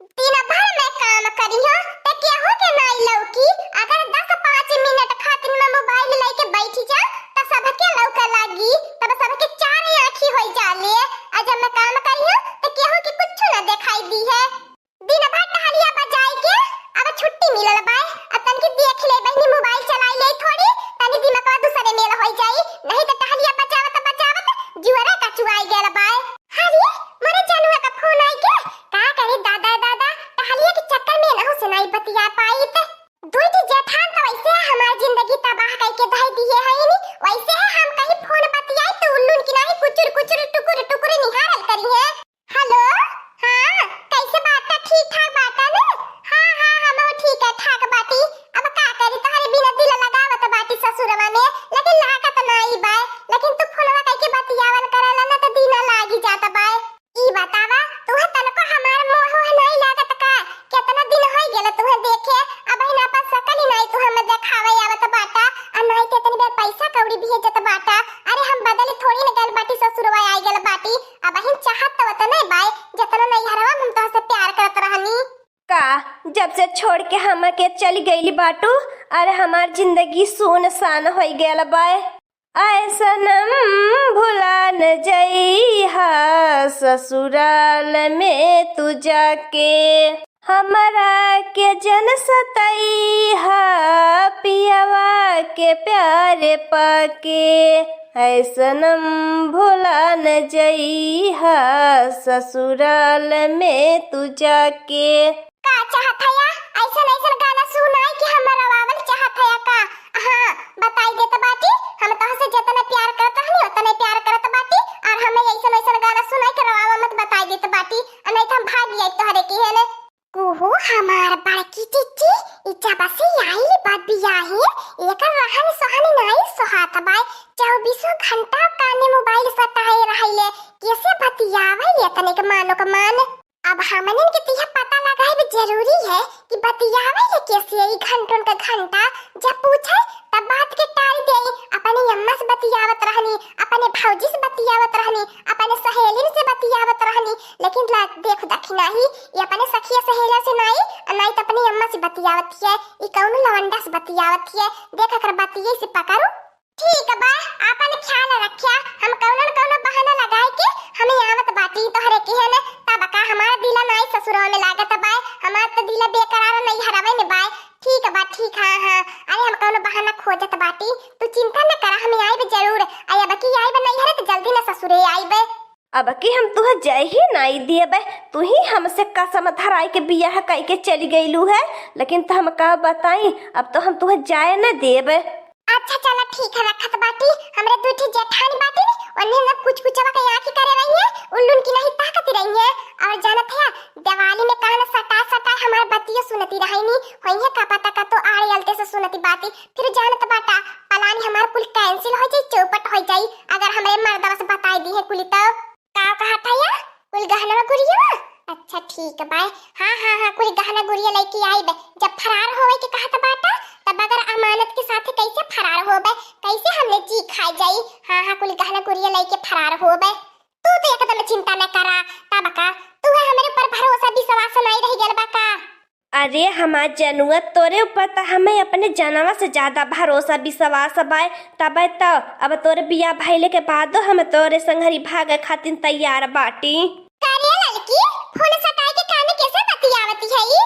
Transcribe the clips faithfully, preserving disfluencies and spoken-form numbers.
दिन भर में काम करिहो, त केहू के नाई लौकी। अगर दस पाँच मिनट खातिर में मोबाइल लेके बैठ जा, त सबके लौके लागी, तब सबके चार आँखी होई जाले। आ जब मैं काम करिहो, त केहू के कुछ न दिखाई दी है। दिन भर टहलिया बजाई के अब छुट्टी मिलल बाय, अब तनकी देख ले बहिनी, मोबाइल चलाई ले थोड़ी, तनी दिमागवा दूसरे मेल होई जाई, नहीं त टहलिया बजावत बजावत जुअरे का चुआई गेल बाय। अरे, मोरे जनुआ का फोन आई के, का करे दादा, दादा, टहलिया के चक्कर में नहु से नाई बतिया पाई त। दुई ठी जेठान त वैसे है हमार जिंदगी तबाह कई के धई दिए है नी, वैसे है हम कहीं फोन बतियाई त उल्लू की नाई कुचुर कुचुर टुकुर टुकुर निहारल करी है। हेलो, हाँ, कैसे बाटा, ठीक ठाक बाटा न? हाँ, हाँ, हम ठीक है, ठाक बाटी। अब का करी, तोहरे बिना दिल लगावत बाटी ससुरवा में, लेकिन लागत नाई बाय, लेकिन तू फोनवा कई के बतियावल करला न त दिन लागी जात बाय। ई बतावा, तुहे तनको हमार मोह ओह नाई लागत का? केतना दिन होई गेल तुहे देखे, अबहिन आपन सकल ही नाई तू हमें देखावे आवत बाटा, आ नाई ते तनी बेर पैसा कौड़ी भेजत बाटा। अरे हम बदल थोड़ी न गल बाटी, ससुरवा आई गल बाटी, अबहिन चाहत तो ओतने बाय, जतना नैहरवा में हम तोहसे प्यार करत रहनी। का, जब से छोड़ के हमके चली गईली बाटू, अरे हमार जिंदगी सुनसान होई गयल बाय। ऐ सनम भुला न जइहा ससुराल में तू जाके, हमरा के जन सतइहा पियवा के प्यार पाके। ऐ सनम भुला न जइहा ससुराल में तू जाके। का चाहत हया? ऐसन ऐसन गाना सुनाई कि हम रवावल चाहत हया का? हाँ, बताई देत बाटी, हम तोहसे जेतना प्यार करत रहनी, ओतने प्यार करत बाटी, और हमें ऐसन ऐसन गाना सुनाई के रवावा मत, बताई देत बाटी, आ नहीं त हम भाग जाई तोहरे किहेने। कुहू हमार बड़की चिच्ची, ई जब से आइल बा बियाहे, एकर रहन सहन नाई सोहात बाय, चउबीसों घंटा काने मोबाइल सटाए रहले, कैसे बतियावे एतने के मानो के मान। अब हमनन के तिहा पता लगाइब जरूरी है कि बतियावे ले कैसे ई घंटों का घंटा। जब पूछे तब बात के टाल देई, अपने अम्मा से बतियावत रहनी, अपने भौजी से बतियावत रहनी, अपने सहेलिन से बतियावत रहनी, लेकिन ला-, देख दखी नाही, ये अपने सखिया सहेला से नाही, आ नाही त अपने अम्मा से बतियावत है, ई कौनो लवंडा से बतियावत है, देख एकर बतिये से पकड़ू। ठीक बा, आपन ख्याल रख्या, हम कौनो न कौनो बहाना लगाए के हमें आवत बाटी तोहरे किहन। तब का हमार दिल नाई ससुरवा में लागत बाय, हमार त दिल बेकरार नैहरवे में बाय। ठीक बा, ठीक, हाँ, हाँ, अरे हम कौनो बहाना खोजत बाटी, तू चिंता न करा, हम आइब जरूर। आ अब की आइब नैहर त जल्दी न ससुरे आइब। अब की हम तुहे जाए ही नाई देबे, तू ही हमसे कसम धराई के बियाह कई के चली गईलू है, लेकिन तो हम का बताई, अब तो हम तुहे जाए न देबे। अच्छा चला ठीक है, रखत बाटी, हमरे दू ठे जेठानी बाटी नी, उन्हें न कुछ कुछ के आँखी करे रही है, उल्लुन की नहीं ताकती रही है। और जानत है, दिवाली में कहन सटा सटा हमार बतिया सुनती रही नी, होई है का पता का तो आड़े अलते से सुनती बाटी, फिर जानत बाटा, पलानी हमार कुल cancel हो जाई, चौपट हो जाई, अगर हमरे मर्दवा से बताई दी है कुली तो। का कहत हया? कुल गहनवा गुरियवा? अच्छा ठीक बाय। हाँ, हाँ, हाँ, कुल गहना गुरिया लइके आइब। जब फरार होवे के कहत बाटा, तब अगर अमानत के साथे कैसे फरार होबे? कैसे हमने जी खा जाई? हाँ, हाँ, कुल गहना गुरिया लइके फरार होबे। तू तो एकदम चिंता न करा। तब का, तू है हमरे ऊपर भरोसा विश्वास नहीं रह गल बा का? अरे हमार जनुआ, तोरे ऊपर त हमें अपने जनवा से ज्यादा भरोसा विश्वास बाय। तबे त अब तोरे बियाह भइले के बादो हम तोरे संघरी भागे खातिर तैयार बाटी। का रे ललकी, फोन सटाई के काने कैसे बतियावती है ई?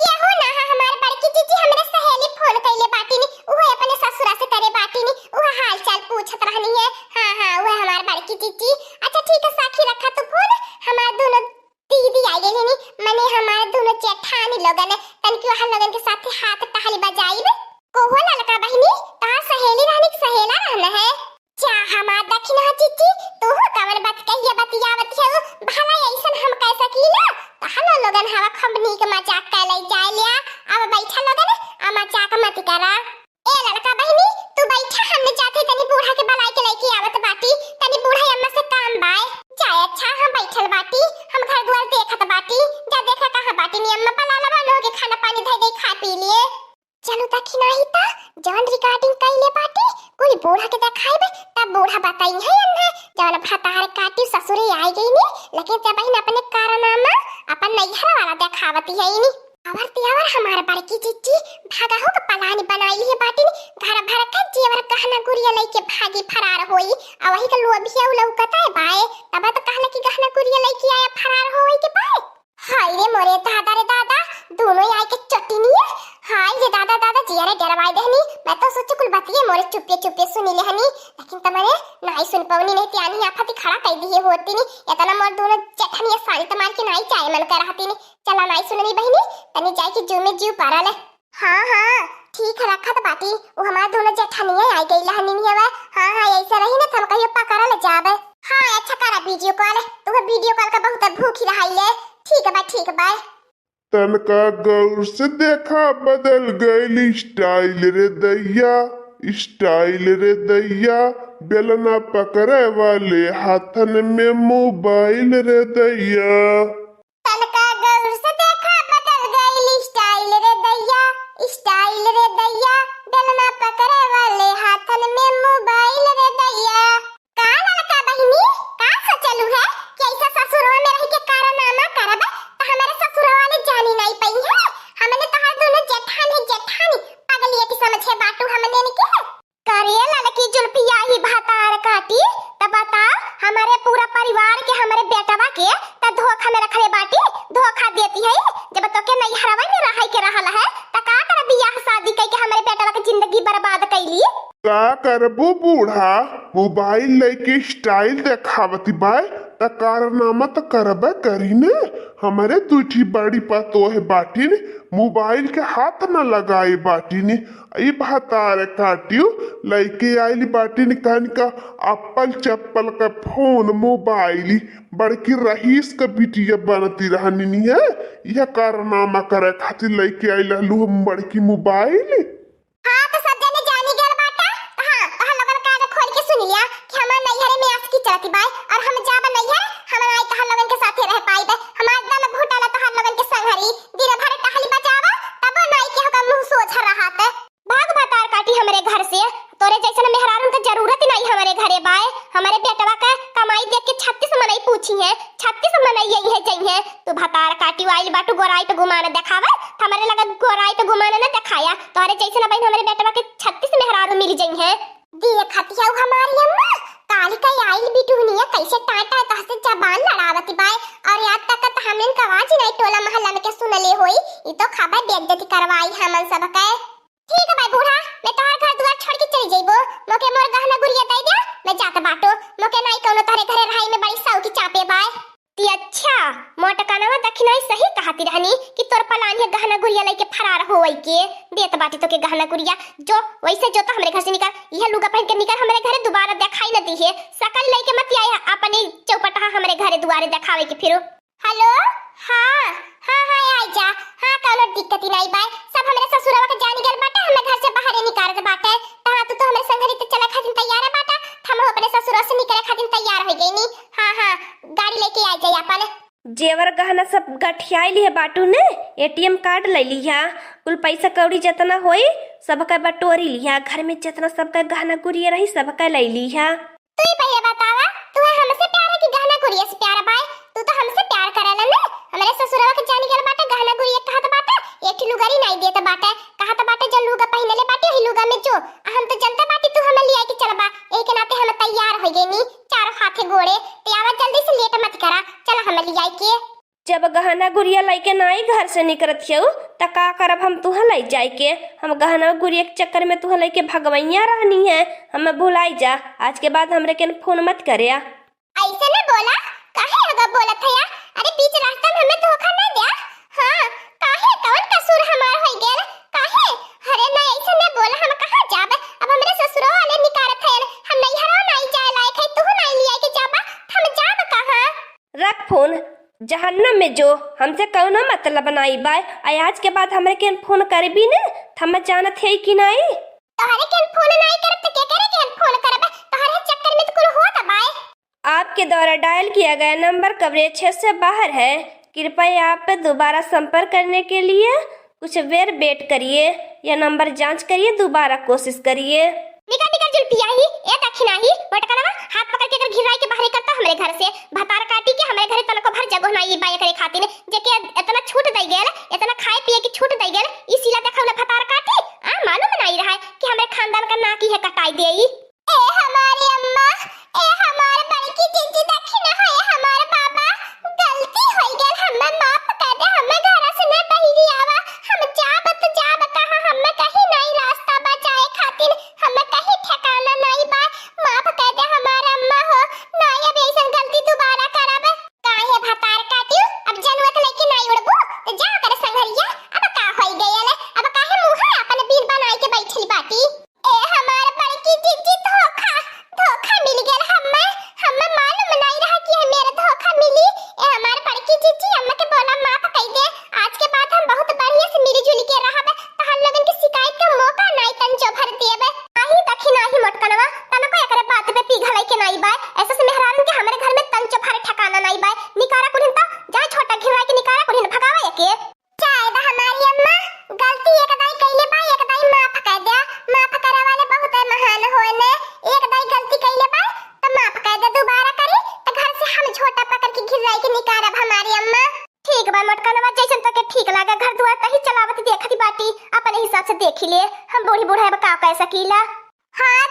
केहू ना है, हमार बड़की जीजी हमरे सहेली फोन कइले बाटी नी, उहे अपने ससुरा से करे बाटी नी, उहे हाल चाल पूछत रहनी है। हाँ, हाँ, उहे हमार बड़की जीजी। अच्छा ठीक है साखी, रखा तू फोन, हमार दोनों दीदी आ गई नी, मने हमार दोनों जेठानी लोगन, तनकी वहाँ लोगन के साथे हाथ टहली बजाइब। कोहो ललका बहिनी, तार सहेली रहने की सहेला रहना है। जा हमार दखिनहा चिच्ची, तू हो कवन बात कहिए बतियावत है, भला ऐसन हम कह सकीला? तहनो लोगन हवा खूब नीक मजाक कर ले जाए लिया। अब बैठा लोगन, आ मजाक मत करा। ए ललका बहिनी, तू बैठा, हमने जाते तनी बूढ़ा के बलाई के लेके आवत बाटी, तनी बूढ़ा अम्मा से काम बाय। जाए अच्छा, हम बैठल बाटी, हम घर द्वार देखत बाटी, जा देखा कहाँ बाटी नी अम्मा, बला लबा लोग के खाना पानी धई दे, खा पी लिए। चलू देखी नाही त, जवन recording कइले बाटी, कुल बूढ़ा के देखाइबे, तब बूढ़ा बताई है अन्हे, जवन भतार काटी ससुरे आइ गइनी, लेकिन तब बहिन अपने कारनामा, अपन नैहर वाला देखावती है इनी। अवर तेवर हमार बड़की जिज्जी, भागहु के plan बनाइ लिहे बाटिन, घर भर के जेवर गहना गुरिया लइके भागी फरार होई, अ वही के लोभिया उ लउकत है बाए, तब त कहले कि गहना गुरिया लइके आया फरार होई के बाए। हाय रे मोरे दादा रे दादा, दोनों आइ के चटिनिया। हाय रे दादा दादा, जिया रे डरवाइ देहनी। मैं तो सोचू कुल बतिये मोरे चुपिये चुपिये सुनि लेहनी, लेकिन तमने नाई सुन पवनी, नहीं त आन्ही आफत खड़ा कइ दिहे होती नी। इतना मोर दोनों जेठनिया साली तमार के नाई चाहे मन कर रहती नी। चला नाई सुननी बहिनी, तनी जाइ के जू में जीव पारा ले। हाँ हाँ, ठीक है, रखत बाटी। उ हमार दोनों जेठनिया आइ गइल हनी हवे। हाँ हाँ, ऐसे रही ना त हम कहियो पकड़ल जाबे। हाँ, अच्छा करा video call, तुहे video call का बहुत भूखी रहाई ले। ठीक बा, ठीक बा। तनका गौर से देखा, बदल गइल style रे दैया, style रे दैया, बेलना पकड़े वाले हाथन में mobile रे दैया। तनका गौर से देखा, बदल गइल style रे दैया, style रे दैया, बेलना पकड़े वाले हाथन में mobile रे दैया। का ललका बहिनी, का सोचलू है कि ऐसा ससुरवा में रह के कारनामा करब, त हमारे ससुरवा वाले जानी नहीं पइहैं? हमने तोहार दोनों जेठान है, जेठानी, पगलियती समझे बाटू हमने के। करे ललकी जुल्फिया ही भतार काटी, त बताओ, हमारे पूरा परिवार के, हमारे बेटवा के, त धोखा में रखले बाटी, धोखा देती है। जब तोके नैहरवा में रहे के रहल है, त का कर बियाह शादी कइके हमारे बेटवा के जिंदगी बर्बाद कइली? का करबू बूढ़ा, mobile लइके style देखावती बाय, त कारनामा त करबे करी ने। हमरे दुइ ठी बड़ी पतोह बाटिन, mobile के हाथ न लगाए बाटिन। ई भतार काटियो लइके आइल बाटिन, कहन का Apple चप्पल का phone, mobile, बड़की रहीस का बिटिया बनती रहनी है। यह कारनामा करे खातिर लइके आइल हलू हम बड़की mobile। हाँ, त सब जने जानी गइल बाटा। त हाँ, तोहर लोगन कान खोल के सुन लिया कि हमार नैहरे में आशिकी चलती बाय, और हम जाब नैहर, हम नाई तोहर लोगन के साथे रह पाइब। हमार दम घुटल तोहर लोगन के संघरी, दिन भर टहली बजावा, तबो नाई केहू का मुंह सोझा रहत। भाग भतार काटी हमरे घर से, तोरे जैसन मेहरारून के जरूरत ही नाई हमरे घरे बाय। हमरे बेटवा का कमाई देख के छत्तीस मनई पूछी है, छत्तीस मनई यही है जइहे। तू भतार काटी आइल बाटू गोराई पे गुमान देखावे, त हमरे लगे गोराई पे गुमान न देखाया। तोहरे जैसन बहिन हमरे बेटवा के छत्तीस मेहरारू मिल जइहे। देखत हऊ हमारी अम्मा, काली का आइल बिटुहनिया कैसे टाटा तहसे जबान लड़ावत बाय, और याद तक त हमन का आवाज नहीं टोला मोहल्ला में के सुनले होई, ई तो खबर बेइज्जती करवाई हमन सब के। ठीक है भाई बूढ़ा, मैं तोहार घर दुआर छोड़ के चली जइबो। मोके मोर गहना गुरिया दे दे, मैं जात बाटो। मोके नाई कौनो तोहरे घरे रहाई में बड़ी सौकी चापे बाय। ती अच्छा, मोटकनवा दखिनाई सही कहती रहनी कि तोर पलान है गहना गुरिया लइके फरार होई के। देत बाटी तोके गहना गुरिया, जो वैसे जो तो हमरे घर से निकल, यह लुगा पहन के निकल हमरे घरे, दोबारा देखाई न दिहे। सकल लइके मत आए अपने चौपटहा हमरे घरे दुआरे देखावे के फिर। हेलो, हाँ, हाँ, हाँ, आई जा। हाँ, कौनो दिक्कत ही नाई बाय। सब हमरे ससुरवा के जानी गल बाटे, हमें घर से बाहरे निकारत बाटे। त हाँ, तू तो हमरे संघरी ते चले खातिर तैयार है बाटा, त हम अपने ससुरवा से निकले खातिर तैयार हो गई नी। हाँ, हाँ, गाड़ी लेके आई जाई अपन। जेवर गहना सब गठियाई लिहे बाटू ने, एटीएम कार्ड ले लिहा, कुल पैसा कौड़ी जितना होई सबका बटोरी लिहा, घर में जितना सबका गहना गुरिया रही सबका ले लिहा। तू ही पहिले बतावा, तुहे हमसे प्यार है कि गहना गुरिया से प्यार बाय? तू तो हमसे प्यार करेला ने। हमरे ससुरवा के जानी गल बाटे, गहना गुरिया कहत बाटे, एक ठे लुगरी नाई देत बाटे, कहत बाटे जो लुगा पहिनले बाटे वही लुगा में जो। आ हम तो जनता बाटी तू हमें लिया के चलबा, एही के नाते हम तैयार हो गए नी चारों हाथे गोड़े। ते आवा जल्दी से, लेट मत करा, चला हमें लिया के। जब गहना गुरिया लइके नाई घर से निकरत हऊ, त का करब हम तुहा लइ जाइके? हम गहना गुरिया के चक्कर में तुहा लइके भगवैया रहनी है, हमें भुलाई जा। आज के बाद हमरे के फोन मत करे। ऐसे न बोला, काहे अगर बोलत है या? अरे बीच रास्ता में हमें धोखा न द्या। हाँ, काहे, कौन कसूर हमार होई गेल? काहे? अरे नहीं, ऐसे न बोला, हम कहाँ जाब? अब हमरे ससुरो वाले निकारत है, हम नैहरो नहीं जाए लायक है, तू नहीं लिया के जाबा, हम जाब कहाँ? रख फोन, जहन्नम में जो, हमसे कौनो मतलब नाई बाय। आ आज के बाद हमरे के फोन करबी न, त हम जानत है कि नाई। तोहरे के फोन नाई करब त के करे के फोन करब? तोहरे चक्कर में त कुल होत बाय। आपके द्वारा डायल किया गया नंबर कवरेज क्षेत्र से बाहर है, कृपया आप दोबारा संपर्क करने के लिए कुछ बेर wait करिए, यह नंबर जांच करिए, दोबारा कोशिश करिए। निकर निकर जुल्फिया ही, ए दखिना ही, मोटकनवा, हाथ पकड़ के अगर घिराई के बाहर निकलता हमरे घर से, भतार काटी के हमरे घरे तनको भर जगह ना ई बा एकरे खातिर, जेके इतना छूट दई गेल, इतना खाए पिए की छूट दई गेल, ई सिला देखा उन्हें भतार काटी, आ मालूम नहीं रहा है कि हमरे खानदान का नाक ही है कटाई दे ई। ए हमारे अम्मा, ए हमारे बड़की जीजी, दखिना हो, ए हमारे बाबा, गलती होई गेल, हमें माफ कर दे, हमें घर से न बहिरी आवा, हम जाब तो जाब कहाँ, हमें कहीं नहीं रास्ता बा जाए खातिर, हमें कहीं ठिकाना नहीं बा, माफ कर दे हमारे अम्मा हो, नहीं अब ऐसन गलती दोबारा करब। काहे भतार काटियो, अब जनुआ के लेके नहीं उड़बू, तो जा ओकरे संघरिया, अब का होई गयल, अब काहे मुँह अपन बीन बनाई के बैठल बाटी? ए हमार बड़की जीजी, धोखा, धोखा मिल गेल हम्मे। हम्मे मालूम नाई रहा कि हमें धोखा मिली। ए हमार बड़की जीजी, अम्मा के बोला माफ कई दे। आज के बाद हम बहुत बढ़िया से मिली जुली के रहब। तहन लोगन के शिकायत के मौका नाई तंचो भर देब। नाही दखिना ही मोटकनवा, तनको एकरे बात पे पिघले के नाई बा। ऐसे से मेहरारन के हमरे घर में तंचो भर ठिकाना नाई बा। निकारा कुलिन त, जा छोटा घिरा के निकारा कुलिन, भगावा एके। जाए दा हमारी अम्मा, गलती एक दाई कइले बा, एक दाई माफ कर द्या। माफ करे वाले बहुत महान होने। एक दाई गलती कइले बा, तो माफ कर दे, दोबारा करे तो घर से हम झोटा पकड़ के घिराई के निकारब हमारी अम्मा। ठीक बा मोटकनवा, जैसन तोके ठीक लागे घर दुआर तही चलावत देखत बाटी, अपने हिसाब से देखी ले, हम बूढ़ी बूढ़ा अब का कह सकीला। हाँ